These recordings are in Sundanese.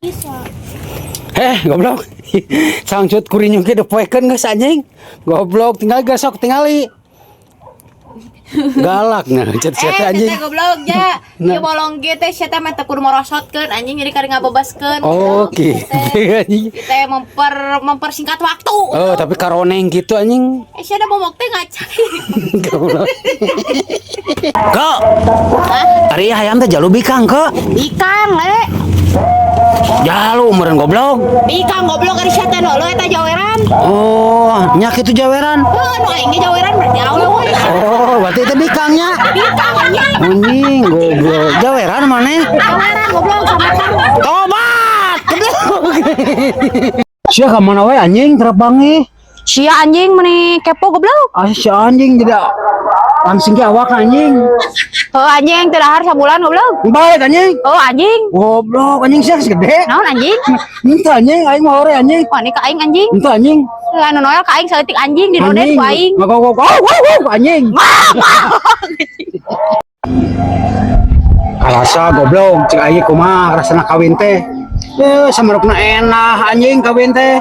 Bisa. Eh, goblok. Cangcut kurinyung ge dipoekeun geus, anjing. Goblok, tinggal gesok tingali. Galak nah, cet Eh, cet anjing. teh goblok ja. Nah. Ieu bolong ge teh sia teh mah teu kudu morosotkeun, anjing, jadi kari ngabebaskeun. Oh, gitu anjing. Kita mempersingkat waktu. Oh, tapi karoneng gitu, anjing. Eh, sia ada momok teh ngaca. Goblok. Kok? Ari hayam teh jalu bikang, kok? Bikang, le. Jalu meureun, goblok. Bikang, goblok, ari sia teh nu eta jaweran. Oh, nya kitu jaweran. Heuh, nu aing ge jaweran berarti awewe we. Oh, berarti itu bikangnya. Bikang, anjing. Anjing, goblok. Jaweran mana? Jaweran, goblok, sama kang. Tobat. Sia ka mana we, anjing, terbang? Sia, anjing, meni kepo, goblok. Ah, si anjing tidak langsung ke awak, anjing. Oh, anjing, teu dahar sabulan, goblok. Balik, anjing. Oh, anjing. Goblok, anjing, sia geus gede. Naon, anjing? Henteu, anjing, aing mah hore, anjing. Wah, ini ka aing, anjing. Henteu, anjing. Eh, anu Noel ka aing saeutik, anjing, di donet ku aing. Ngagogok. Oh, wow, wow, anjing. Karasa, goblok, cek aing kumaha rasana kawin teh? Eh, samarukna enak, anjing, kawin teh.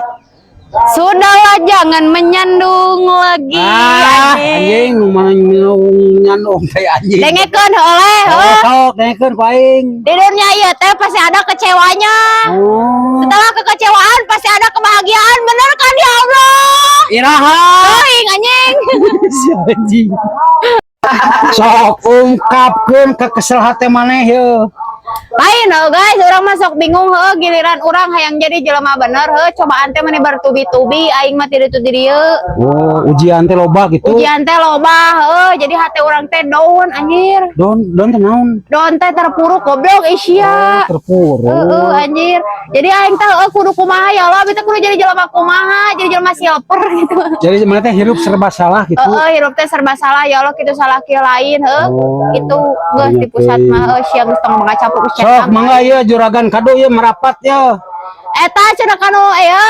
Sudahlah, jangan menyandung lagi. Ah, anjing, nu mana nyandung teh, anjing. Dengekeun oleh, Oh, heuh. sok dengekeun ku aing. Di dunia ieu teh pasti ada kecewanya. Oh. Setelah kekecewaan pasti ada kebahagiaan, bener kan, ya Allah? Iraha. Teuing, anjing. Si anjing. Sok ungkapkeun kekesel hate maneh ye. Lain oh guys, urang mah sok bingung heuh, giliran urang hayang jadi jelema bener heuh, cobaan teh meni bertubi-tubi, aing mah ti ditu ti dieu. Oh, ujian teh loba gitu. Ujian teh loba heuh, jadi hate urang teh down, anjir. Down, down teh naon? Down teh terpuruk, goblok sia. Terpuruk. Heeh, anjir. Jadi aing teh heuh kudu kumaha, ya Allah, abi teh kudu jadi jelema kumaha, jadi jelema silver gitu. Jadi mana teh hirup serba salah gitu. Heeh, hirup teh serba salah, ya Allah, kitu salah kieu lain heuh. Oh. Itu geus di pusat mah heuh, sia geus tong ngacapruk. Sok mangga ieu juragan kado ieu merapat ya. Eta cenah kanu ieu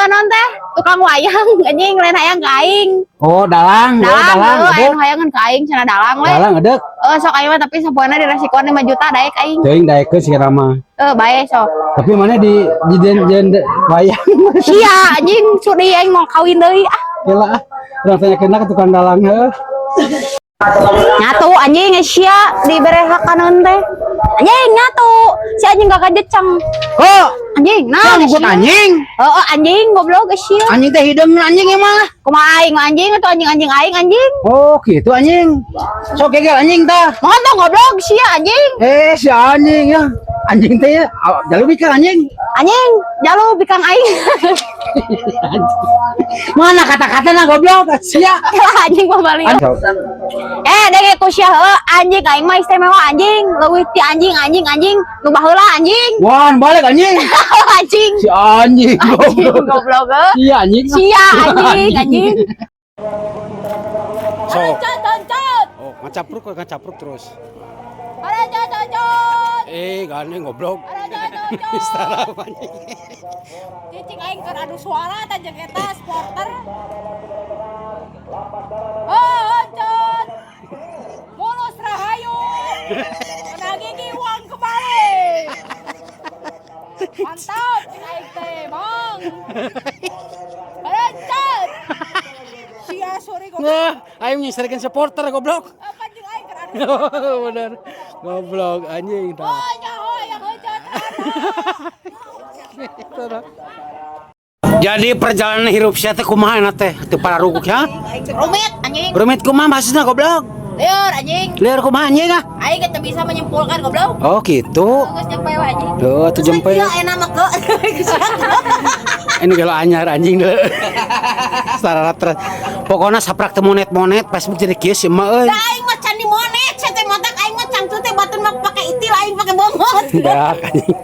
non teh tukang wayang, anjing, lain hayang ka aing. Oh, dalang, ya, Dalang, dalang, heuh, edek. aya nu hayangan ka aing cenah, dalang we. Dalang edek. Heuh, sok aing mah, tapi sapoena diresikoan 5 juta daek aing. Teuing daekeun si mah. Heuh, bae sok. Tapi mana di den wayang. Sia, anjing, sudi aing mau kawin deui ah. Gila ah. Urang tanyakeun ka tukang dalang heuh. Nyatu, anjing, sia dibere hakaneun teh. Anjing, nyatu. Si anjing gak kajeceng. Kok Anjing, nah. ngikut anjing? Heeh, anjing, goblok sia. Anjing teh hideung anjing emang. Kumaha aing mah anjing atau anjing-anjing aing, anjing? Oh, gitu, anjing. Sok gegel anjing tah. Ngomong, goblok sia, anjing. Eh, si anjing ya. Anjing teh ya, jalu bikang anjing. Anjing, jalu bikang aing. Mana kata-kata na, goblok? Sia. Lah, anjing mah balik. Eh, denge ku sia heuh, anjing, aing mah istimewa, anjing. Leuwih ti anjing anjing anjing nu baheula, anjing. Wan balik, anjing. Anjing. Si anjing Anjing goblok. Goblok heuh. Iya, anjing. Sia, anjing anjing. Sok. Tonton. Oh, ngacapruk, ngacapruk terus. Tonton. Eh, gandeng, goblok. Setara anjing. Cicing aing keur adu suara tah jeung eta supporter. Oh, Oncot. Mulus Rahayu. Kena gigi uang kembali. Mantap cing aing teh, Bang. Oncot. Sia sorry, goblok. Wah, aing nyisirkeun supporter, goblok. Apa jeung aing keur adu. Bener. Goblok anjing tah. Oh, nyaho yang Oncot. Jadi perjalanan hirup sia teh kumaha enak teh? Teu pararuguk ya? Rumit, anjing. Rumit kumaha maksudna, goblok? Lieur, anjing. Lieur kumaha, anjing ah? Aing teu bisa menyimpulkan, goblok. Oh, gitu. Geus nyampe we, anjing. Tuh, tuh jempe. Iya, enak mah ke. Ini kalau anyar, anjing deh. Setara terus. Pokoknya saprak teu monet-monet Facebook jadi kieu sih mah euy. Da aing mah can di monet, sia teh motak aing mah cangcut teh batur mah pake itil, aing pake bongot. Dak, anjing.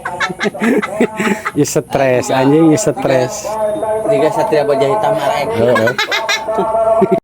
Ya stres, anjing, ya stres. Jika Satria Baja Hitam arek. Heeh.